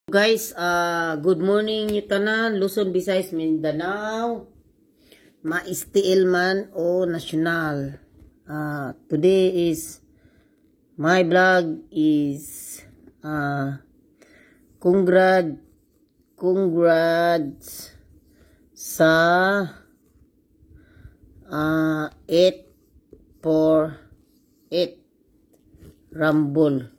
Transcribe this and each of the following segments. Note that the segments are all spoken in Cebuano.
Guys, good morning niyo tanan, Luzon, Visayas, Mindanao, ma-STL man o national. Today is my vlog is congrats sa 8 for 8 Rumble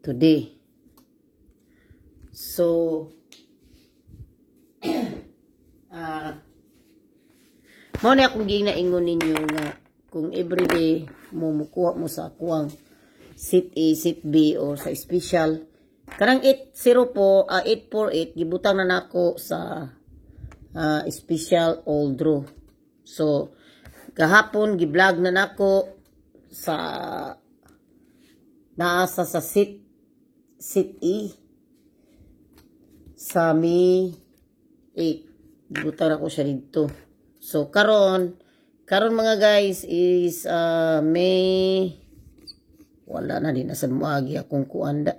today. So, mao na akong ginaingon ninyo nga kung everyday mo mukuha mo sa akuang seat A, seat B or sa special, kanang 804, 848 gibutang na nako sa special all draw. So, gahapon gi-vlog na nako sa naasa sa seat E sa May 8. Gibutang ako siya dito. So, karon mga guys is May, wala na din nasa moagi akong kuanda.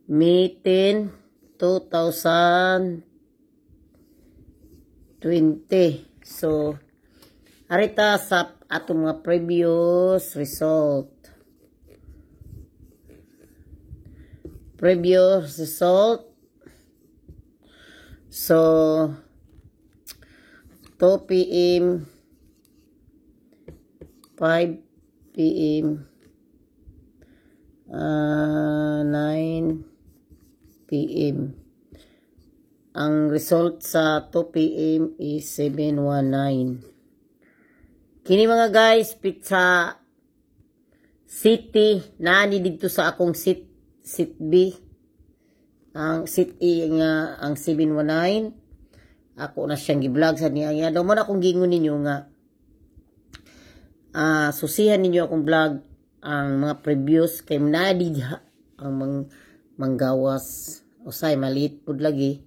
May 10, 2020. So, arita sa atong mga previous result. Previous result. So, 2 p.m., 5 p.m., 9 p.m. Ang result sa 2 p.m. is 719. Kini mga guys, Pizza City, naani dito sa akong seat B. Ang seat E nga ang 719. Ako na siyang gi-vlog sa niya. Nga daw mo na akong gingon ninyo nga susihan ninyo akong vlog ang mga previews kay naa diha ang manggawas. Usay maliit pud lagi.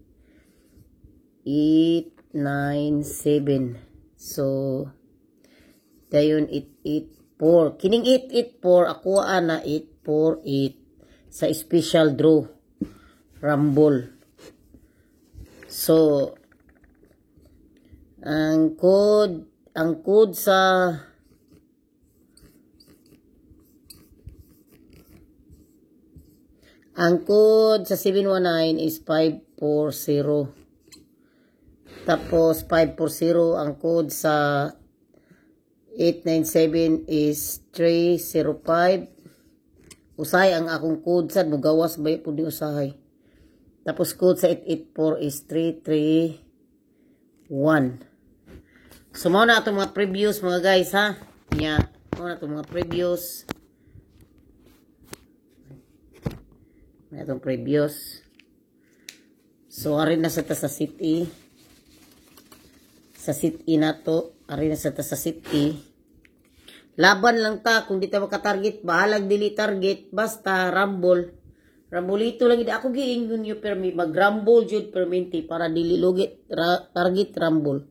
8 9 7. So dayon 884. Kining 884 ako ana 848 sa special draw Rumble. So ang code sa 719 is 540. Tapos 540 ang code sa 897 is 305. Usahay ang akong code sad mugawas ba pud ni usahay. Tapos code sa 884 is 331. So mao na atong mga previews mga guys ha. Nya, mao na atong mga previews. Mao atong previews. So ari na sa ta sa seat E. Sa seat E nato, ari na sa ta sa seat E. Laban lang ta kung di ta makatarget, bahalag dili target, basta rumble. Rambulito lang gid ako giingon yo permi mag-rumble jud perminti para dili lugit target rumble.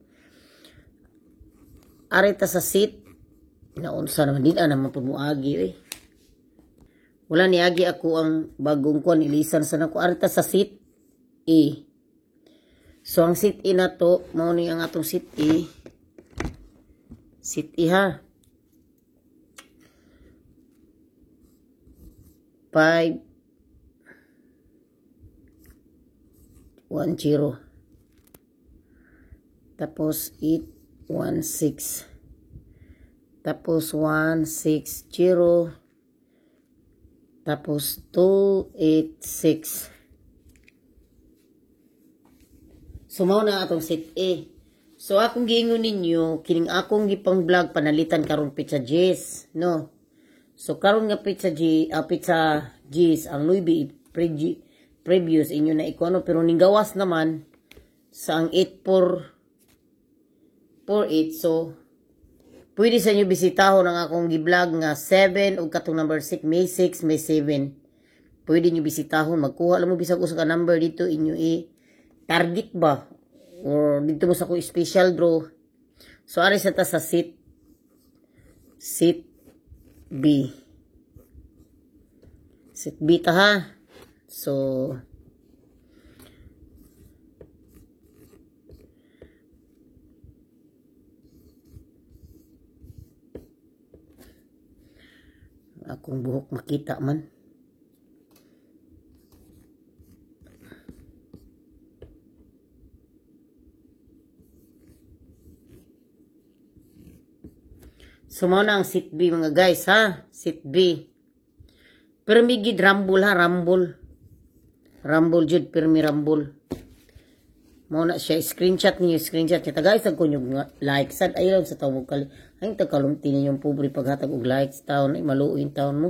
Ari ta sa seat naunsa naman din naman pud moagi eh. Wala niagi ako ang bagong kuan ilisan sa nako. Ari ta sa seat E. So ang seat E nato mao ni ang atong seat E. Seat E ha. 5 1 0. Tapos 8 1 6. Tapos 1 6 0. Tapos 2 8 6. So mao na atong set A. So akong giingon ninyo kining akong gipang vlog panalitan karon pizza G's, no. So karon nga pizza G, pizza G's ang 9 previous inyo na ikono pero ninggawas naman sa ang 8448. So pwede sa inyo bisitahon ang akong gi-vlog nga 7 ug katong number 6, May 6, May 7. Pwede nyo bisitahon, magkuha lang mo bisag usa ka number dito inyo i-target ba or dito mo sa akong special draw. So ari sa ta sa seat B. Seat B ta ha. So akong buhok makita man. So mao na ang seat B mga guys ha, seat B. Pirmi gid rambol ha, rambol. Rambol jud, pirmi rambol. Mao na siya, screenshot niyo, screenshot niya. Tagay sa kunyog nga like sad ayaw sa tawag kali. Ay takalumti ninyong pobre paghatag og likes taon ay maluoy taon mo.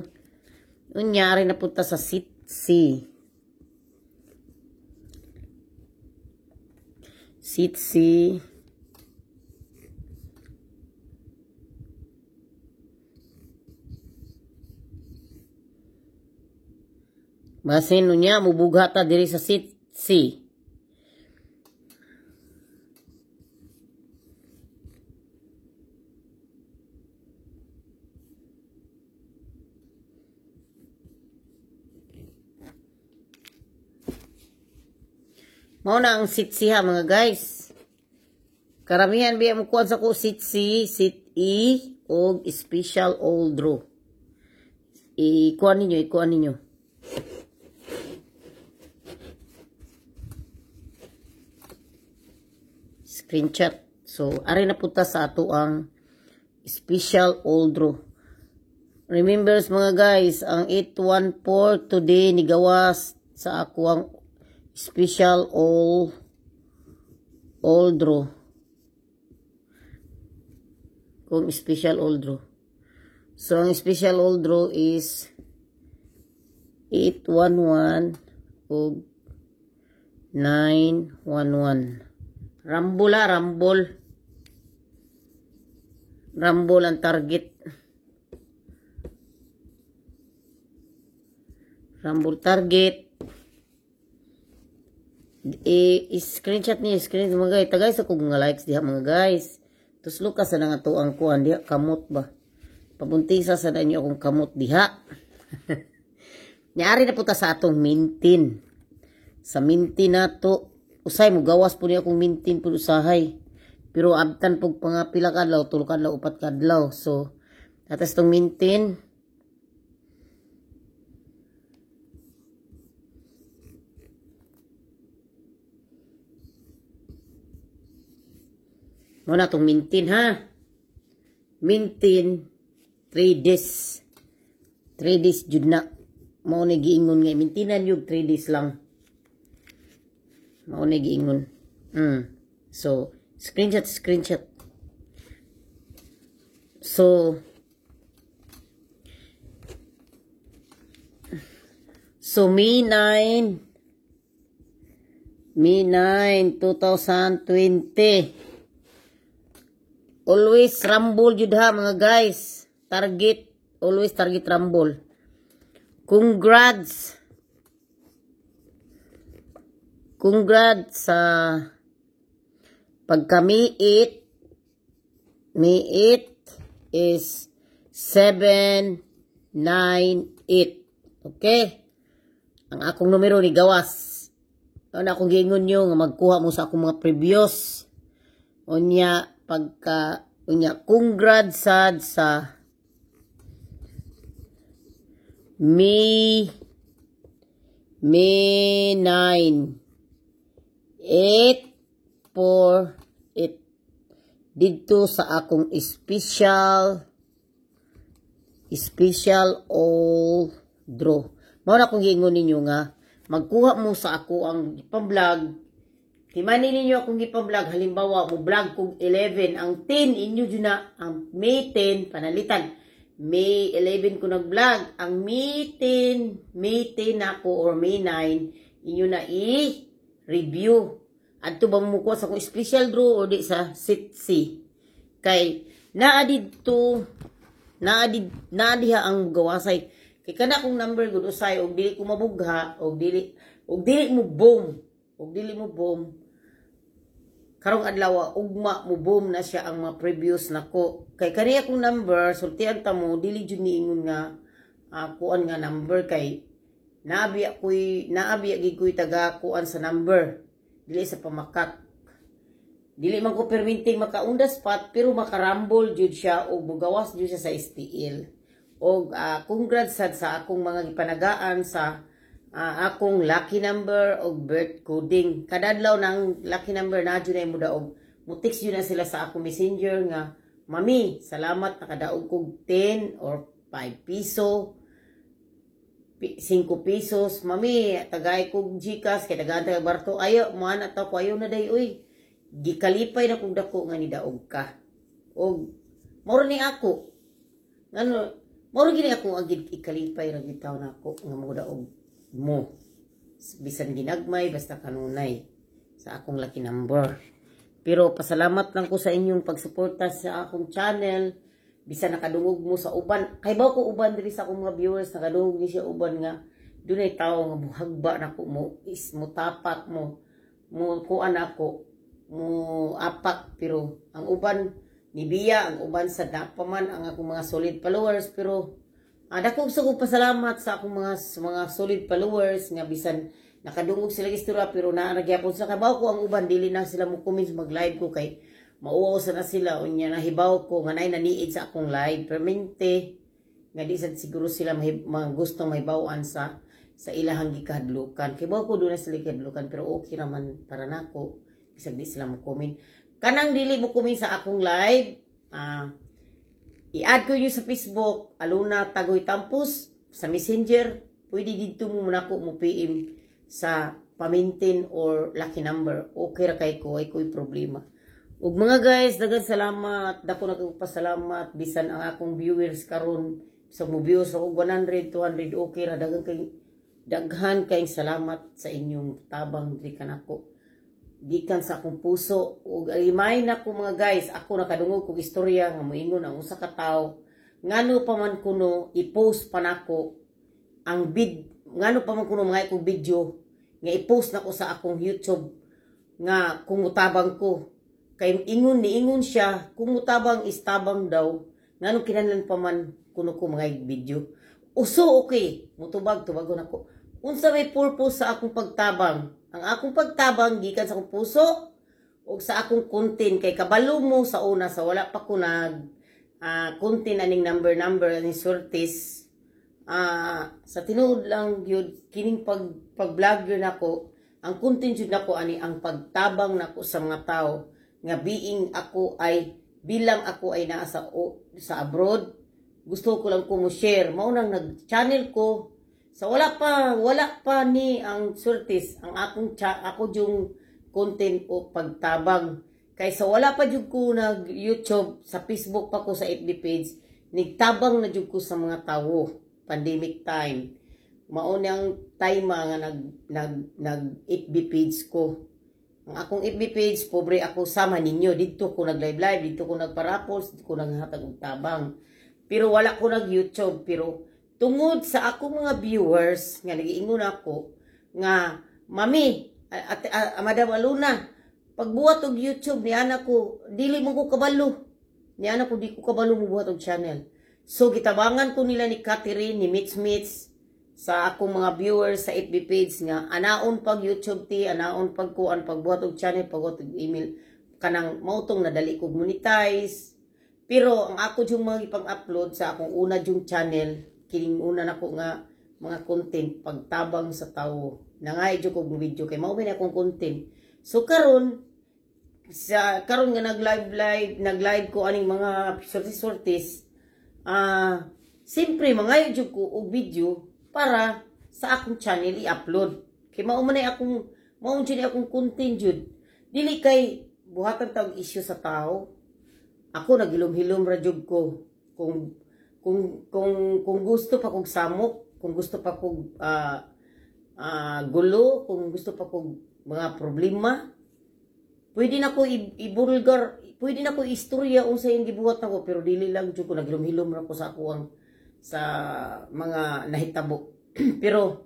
Unya ari na punta sa seat C. Seat C. Basin unya mubugha ta diri sa seat C. Mao na ang seat C ha mga guys. Karamihan biya mo kuan sa ko seat C, seat E og special all draw. Ikuan ninyo, ikuan ninyo. Screenshot. So, ari na punta sa ato ang special all draw. Remember mga guys, ang 814 today ni gawas sa ako ang special all draw. Kung special all draw. So, ang special all draw is 811 ug 911. Rambol ha, rambol. Rambol ang target. Rambol target. I-screenshot niyo, screenshot mga guys. Tagay sa kong mga likes diha mga guys. Tuslo ka sa nga tuang kuan diha, kamot ba. Pabuntisa sa inyo akong kamot diha. Niari na punta sa atong mintin. Sa mintin nato, usay mo gawas po niya akong mintin po usahay. Pero abtan pog pangapila kadlaw, tulo kadlaw, upat kadlaw. So, atas tong mintin. Muna tong mintin ha. Mintin 3 days. 3 days jud na. Mao ni giingon nga mintinan yung 3 days lang. Mao ni giingon. So, screenshot, screenshot. So, May 9, May 9, 2020. Always rumble jud ha mga guys. Target, always target rumble. Congrats. Congrats sa pagka May 8. May 8 is 7, 9, 8. Okay? Ang akong numero ni gawas. Ano akong giingon nyo nga magkuha mo sa akong mga previous. Unya pagka unya congrats sad sa May 9 8 4 8 didto sa akong special all draw. Mao na akong giingon ninyo nga magkuha mo sa ako ang ipang-vlog. Timani ninyo akong ipang-vlog, halimbawa mo vlog kog 11, ang 10 inyo jud na ang May 10 panalitan. May 11 ko nag-vlog, ang May 10, May 10 na ako or May 9 inyo na i-review. Adto ba mo kuha sa akong special draw o di sa set C? Kay naa didto, naa diha ang gawasay. Kay kana akong number gud usay og dili ko mabugha og dili mo boom, og dili mo boom. Karong adlaw ugma mo boom na siya ang mga previous nako. Kay kani akong number sultian ta mo dili jud niingon nga kuan nga number kay Naabi gid ko'y taga kuan sa number, dili sa pamakak. Dili man ko perminting maka on the spot, pero makarambol jud siya og mugawas jud siya sa STL. Og congrats sad sa akong mga gipanagaan sa akong lucky number og birth coding. Kada adlaw ng lucky number na jud ay mudaog. Mutext jud na sila sa akong Messenger nga, "Mami, salamat, nakadaog kog 10 or 5 piso, 5 pesos. Mami, tagay kog GCash kay tagaan taga barto." Ayo, mo ana ta ko, ayo na day uy. Gikalipay na kog dako nga nidaog ka. Og moro ni ako. Ngano, moro gini ako ang ikalipay ra gid taon nako nga modaog mo. Bisan ginagmay, basta kanunay sa akong lucky number. Pero pasalamat lang ko sa inyong pagsuporta sa akong channel. Bisan nakadungog mo sa uban. Kay ba ko uban diri sa akong mga viewers, nakadungog ni siya uban nga dunay tawo nga muhagba nako, mo is mo tapak, mo mo kuan ako, mo apak, pero ang uban ni biya, ang uban sa napa man ang akong mga solid followers. Pero dako sa kong pasalamat sa akong mga solid followers nga bisan nakadungog sila istorya, pero naa ra gyapon sa kabaw ko ang uban, dili na sila mo comment mag live ko kay mauwaw sa na sila. Unya nahibaw ko nga naay naniid sa akong live permente nga di sad siguro sila mga gustong mahibaw-an sa ilahang gikahadlukan. Kay ko doon na sila gikahadlukan, pero okay raman para nako bisag di sila mo comment. Kanang dili mo comment sa akong live, i-add ko nyo sa Facebook, Aluna Tagoy Tampus, sa Messenger, pwede dito mo nako mo PM sa pamintin or lucky number. Okay ra kay ko, ay ko'y problema. Ug mga guys, daghang salamat. Dako na kog pasalamat bisan ang akong viewers karon sa mo views og 100, 200, okay ra. Daghan kay salamat sa inyong tabang diri kanako. Gikan sa akong puso ug remind ako, mga guys, ako nakadungog kog istorya nga moingon ang usa ka tawo, ngano pa man kuno i-post pa nako ang vid, ngano pa man kuno mga kog video nga i-post nako sa akong YouTube nga kung mutabang ko, kay ingon ni ingon siya, kung mutabang is tabang daw, ngano kinahanglan pa man kuno ko mga video uso? Okay, mutubag tubagon ako. Unsa may purpose sa akong pagtabang? Ang akong pagtabang gikan sa akong puso ug sa akong content, kay kabalo mo sa una, sa wala pa ko nag content aning number number aning sortis, sa tinuod lang gyud kining pag pag vlogger nako, ang content jud nako ani ang pagtabang nako sa mga tao nga being ako ay bilang ako ay naa sa abroad, gusto ko lang ko mo share. Mao nang nag-channel ko sa wala pa ni ang surtis ang akong ako yung content o pagtabang, kay sa wala pa jud ko nag YouTube, sa Facebook pa ko, sa FB page, nigtabang na jud ko sa mga tawo. Pandemic time mao nang time nga nag nag nag FB page ko. Ang akong FB page, pobre ako sama ninyo, didto ko nag live live, didto ko nagpa-raffles, didto ko naghatag og tabang, pero wala ko nag YouTube. Pero tungod sa akong mga viewers nga nagiingon ako nga, "Mami, at, Madam Aluna, pagbuhat og YouTube," ni ana ko, dili mo ko kabalo. Ni ana ko, di ko kabalo mo buhat og channel. So gitabangan ko nila ni Catherine, ni Mitch Mitch, sa akong mga viewers sa FB page nga anaon pag YouTube ti, anaon pag kuan, pagbuhat og channel, pagbuhat og email, kanang mautong nadali kog monetize. Pero ang ako yung mga ipang-upload sa akong una yung channel, kining una nako nga mga content, pagtabang sa tawo. Nangay jud kog video kay mao man akong content. So karon, sa karon nga nag live live, nag live ko aning mga sortis sortis, siyempre mangayo jud ko og video para sa akong channel i-upload. Kay mao man ay akong mao jud akong content jud. Dili kay buhatan tag issue sa tao. Ako nagilom-hilom ra jud ko. Kung gusto pa kog samok, kung gusto pa kog gulo, kung gusto pa kog mga problema, pwede na ko ibulgar, pwede na ko istorya unsa yung gibuhat nako, pero dili lang jud ko, nagilom-hilom ra ko sa ako ang sa mga nahitabo. Pero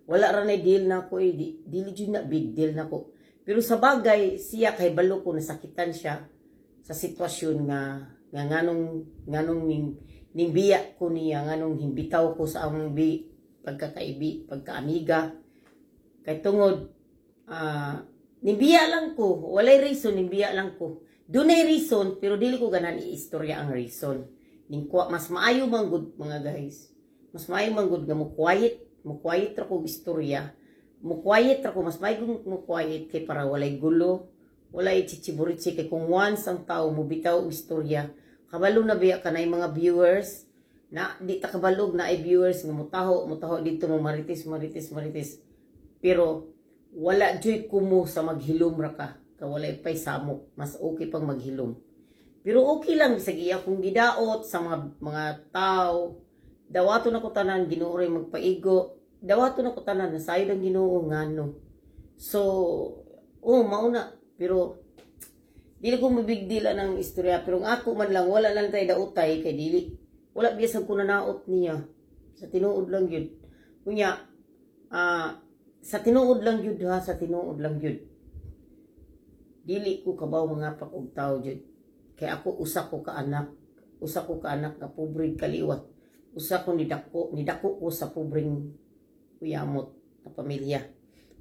wala ra na deal na ko eh, dili jud na big deal nako. Pero sa bagay siya kay balo ko nasakitan siya sa sitwasyon nga nganong nganong ning ning biya ko niya, nganong himbitaw ko sa among bi pagkakaibi, pagkaamiga. Kay tungod nibiya lang ko, walay reason, nibiya lang ko. Dunay reason pero dili ko ganahan iistorya ang reason. Ning kuha mas maayo man gud, mga guys. Mas maayo man gud nga mo quiet ra kog istorya. Mo quiet ra ko, mas maayo mo quiet kay para walay gulo, walay chichiburitsi, kay kung once ang tao mo bitaw og istorya, kabalo na biya kanay mga viewers na di ta kabalog na ay viewers nga mutaho dito, mo marites, marites, marites, pero wala joy kumo sa maghilom ra ka ka walay pay samok. Mas okay pang maghilom, pero okay lang sa iya kung gidaot sa mga tao. Dawato na ko tanan, Ginoo ray magpaigo. Dawato na ko tanan, nasayod ang Ginoo ngano. So oh, mauna, pero dili ko mabig deal ng istorya, pero ang ako man lang, wala lang tayo daotay kay dili, wala biya ko nanaot niya. Sa tinuod lang yun. Kunya sa tinuod lang yun ha, sa tinuod lang yun. Dili ko kabaw mga og tao jud. Kay ako, usa ko ka anak, usa ko ka anak nga pobre kaliwat. Usa ko nidako ko sa pobreng uyamot na pamilya.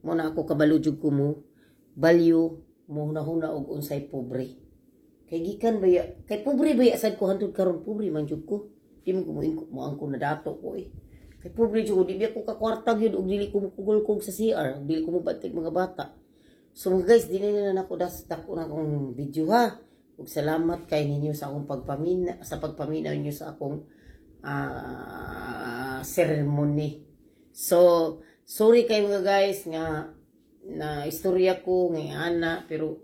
Mo na ako kabalo jud ko mo value, mo hunahuna og unsay pobre. Kay gikan baya, kay pobre baya sad ko hantod karon, pobre man jud ko. Di mo ko mo angko na dato ko eh. Kay pobre jud ko, di biya ko kakwarta gyud og dili ko mukugol sa CR, dili ko mobantay mga bata. So mga guys, dili na nako das dako na akong video ha. Ug salamat kay ninyo sa akong pagpamina, sa pagpaminaw ninyo sa akong ceremony. So, sorry kay mga guys nga na istorya ko nga ana, pero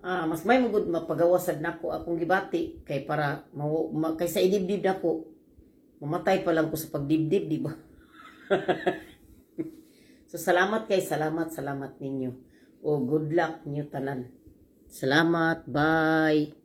mas may magud mapagawasad nako akong gibati kay para ma, kay sa idibdib nako, mamatay pa lang ko sa pagdibdib, di ba? So salamat kay, salamat, salamat ninyo. O good luck niyo tanan. Salamat, bye.